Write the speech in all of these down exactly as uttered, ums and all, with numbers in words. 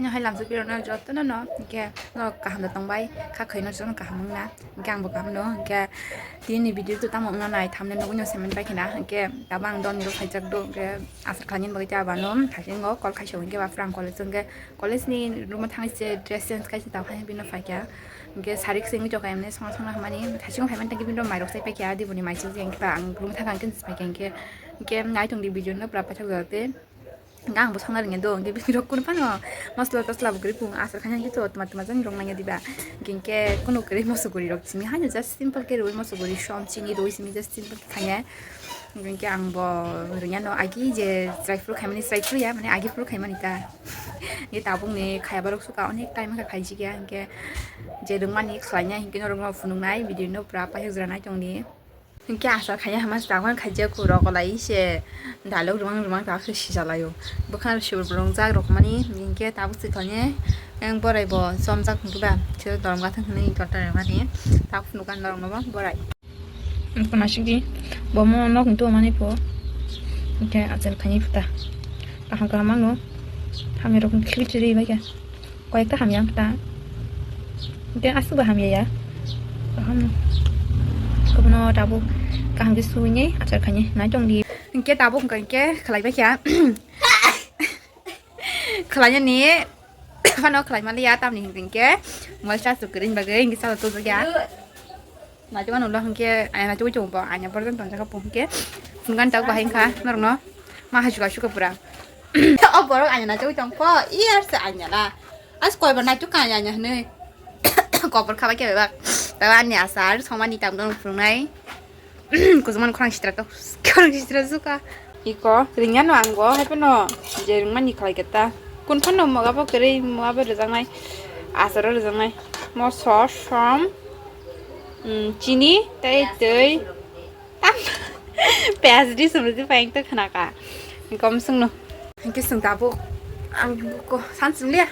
Hai lamsa pirokno jotono no, hingke no kaham da tongbai, kha khaino jotono kaham wngna, hingke angbo kaham no, hingke tini video to tamo wngna nai thamne nugui no semen pai khina, hingke tabang doni rok khaijak do, hingke aswk khlaini bagwi ta bano, haikhe ngo call khaisok hingke ba phrang college hingke college ni room o thangwi se dress change khaising tang hai bino phaikha, hingke sarik singwi tokha emne songna songna hamani, thaisingo phaimani tangke bini rok mairok sai paikha, diboni maichuk je hingke ba ang room thangkha hingke phaikha hingke, hingke nai tongdi video no pura paithak jora tei. Hingke ang bo songna rwngya do, hingke bini rok kunu phano mosla tosla bo kwrwi pung aswk khaina hingke to tma tma jani rok nangya diba. Hingke kunu kwrwi moso guri rok simi haino just simple khe rwi moso guri som chini rwi simi just simple khe khaina. Hingke ang bo rwngya no agi je chwrai phuru khaimani chwrai phuru ya mane agi phuru khaimani ta. Hingke tabuk ni khaya borok suka onek time kha khaijik ya hingke je rwngmani khlaina hingke norok no phunuknai video no pura paithak jora nai tongdi. Hingke aswk khaina hama chwla khaijak kho rok kolai se dalok rwmang rwmang tabuk se sijalaio. Bwkhano se rwngjak rok mani hingke tabuk se thani ang borai bo chomjak hingke ba se dorom gathang hwnwi torta rwmani tabuk phunukha norok no bo borai. Ang khuna sikdi bomo nok hwnwi tongmani pho hingke achal khaini phuta kaham kaham ano hamya rok khibichiri bai kha. Koyekta hamya wngkha ta. Hingke aswkbo hamya ya. Kaham. Kobono tabuk kaham khe suwini achar khaini nai tongdi. Hingke tabuk hingka hingke khlai bai kha. Khlai yani. Phano khlai mali ya tamni hingke hingke. Mobile charge rok kwrwini bagwi hingke charge rok tubujak ya. Naitugma nolo hingke, aya naitugwi tongo bo, aya borok jani tonjak po hingke, phunukani tabuk bahai wngkha norokno, ma hachuk achuk kha pura. O borok aya naitugwi tongkho, iyar se aya na. As koibar naituk kha aya aya hinwi. Kopor kha bai khe bebak. Tei ani asar, somani tabukno phunuknai. Kuchukmani khorang sitra tok, khorang sitra sukha. Iko, ringya no ang bo, hai phano je ringmani khlai khe ta. Kun phano moga bo kwrwi, moga bo rwjaknai, asaro rwjaknai. Moso, som, mm, chini, tei twi. Tam, piyaj di sumri di payang to khna ka. Kom sung no. Hingke sung tabuk, ang ko san sung liya.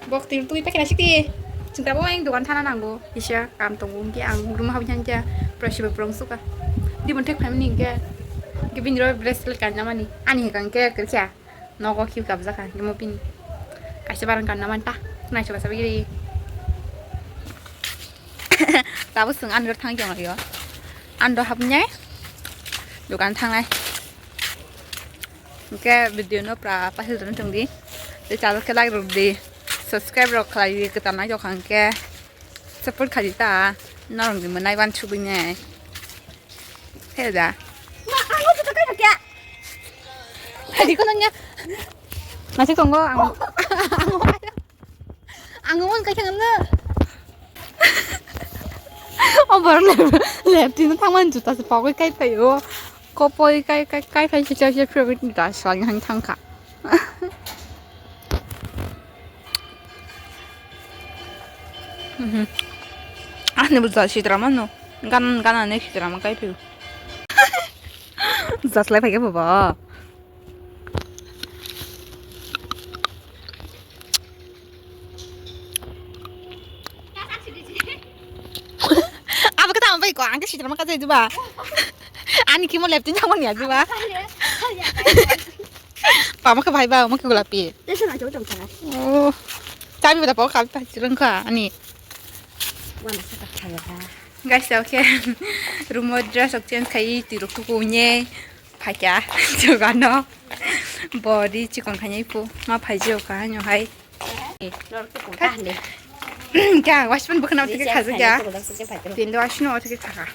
Bok twi twi pakhina sikti. Chwng tabuk ang dogan thana nango. Kisa kam tongo hingke ang room habwi thangkhe pura sibai pura wngsuka. Dibon thek phaimani hingke. Hingke bini rok bracelet kanjamani. Ani hwnkha hingke kwrwikha. Nogo khibi kabjak kha hingke mo bini. Kaisa barang kanna manta. Naisok kaisa bagiri. Tabuk chwng ani rok thangkhe onglaio. Ani rok habnai. Dogan thangnai. Hingke video no pura paithak jora tongdi. Tei chajak khe like rok di. Subscribe rok khlai di, kwtal nai tongkha hingke. Support khlai di ta. Norok ni mwnai uansugwi nai. He da. Ma, ang o photo kai kha. Hai di kono nya. Nasi tongo ang. Ang o kai kha na. O borok lep, lep tino thangmani juta se pogwi kai phaio. Kopoi kai, kai, kai phai se chak se favorite ni ta swlangya hang thangkha. Mhm. Ani bo ja sitra mano. Gan, gan ani sitra ma kai phaio. Jaslai phaikhe baba. Abo khe tamo bai ko, ang khe sitra ma kajai diba. Ani khimo leptin thangmani ya diba. Pama khe bhai ba, omo khe gulapi. Tesa na jauh tong sana. Oh. Chabi bada pok khabi pa chirang kha ani. Wana sa ta khaya ba. Guys, okay. Room o dress ok change khai, twi rok tuku nye. Phaikya, jogano. Body chikon khai pu. Ma phai jio kha hanyo hai. Norok tuku ta hande. Kya, washpan bukana otoke khajak ya. Tindo ashno otoke khaka.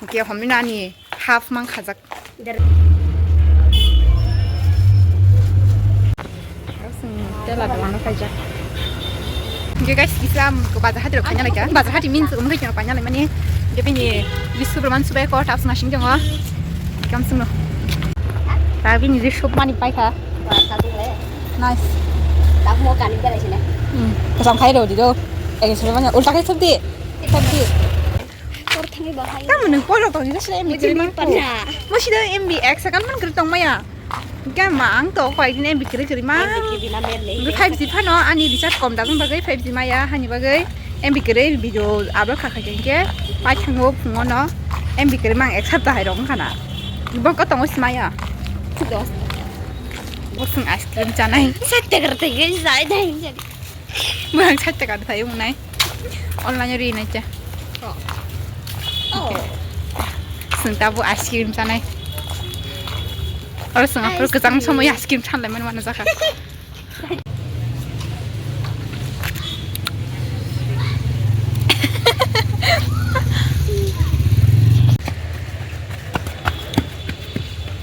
Kya homina ani half mang khajak. Tela dogan o kaijak. Hingke guys, kisa, um, bazar hati rok kanya lai ka. Bazar hati means, um, kanya kanya lai mani. Hingke bini, bisu berman subai ko, taps masing jongo. Kam sung no. Ta bini je shop mani pai kha. Nice. Hmm. Kasam khai do di do. Eh, subai mani, ulta khai sop di. Sop di. Por thangwi bahai. Tamo nwng polo tongni na sila M B three man. Mo sida M B X akan man kwrwi tong maya. Hingke ma ang to koi din M B kwrwi kwrwi ma. Hingke five G phano ani recharge kom dagwng bagwi five G maya hani bagwi M B kwrwi video upload kha kha hingke pai thango phungo no M B kwrwi mang ek sapta hai rok wngkha na. Bo ko tongo simaya. Dos. Bo chwng ice cream chanai. Sat takar tege jai dai. Mwrang sat takar thai ungnai. Online ri nai cha. Oh. Chwng ta bo ice cream chanai. Oro chwng aphuru kwchang somoy ice cream chanlai mani mano jakha.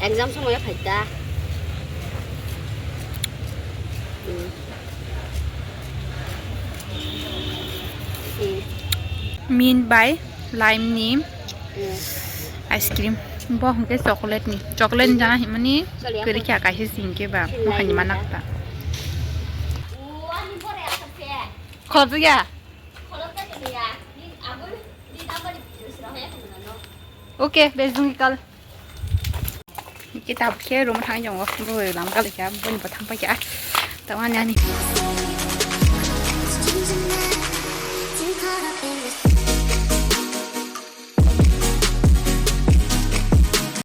Exam somoy phaita. Min bai lime ni ice cream. Bo hwnkhe chocolate ni. Chocolate ni jana himani kwrwi kha kaisa singke ba. Mo hani manak ta. Khorokya? Okay, bejung kal. Kitab khe room thang jongo. Bo lam kal kha, bo ni bo thang pa kha. Tawani ani.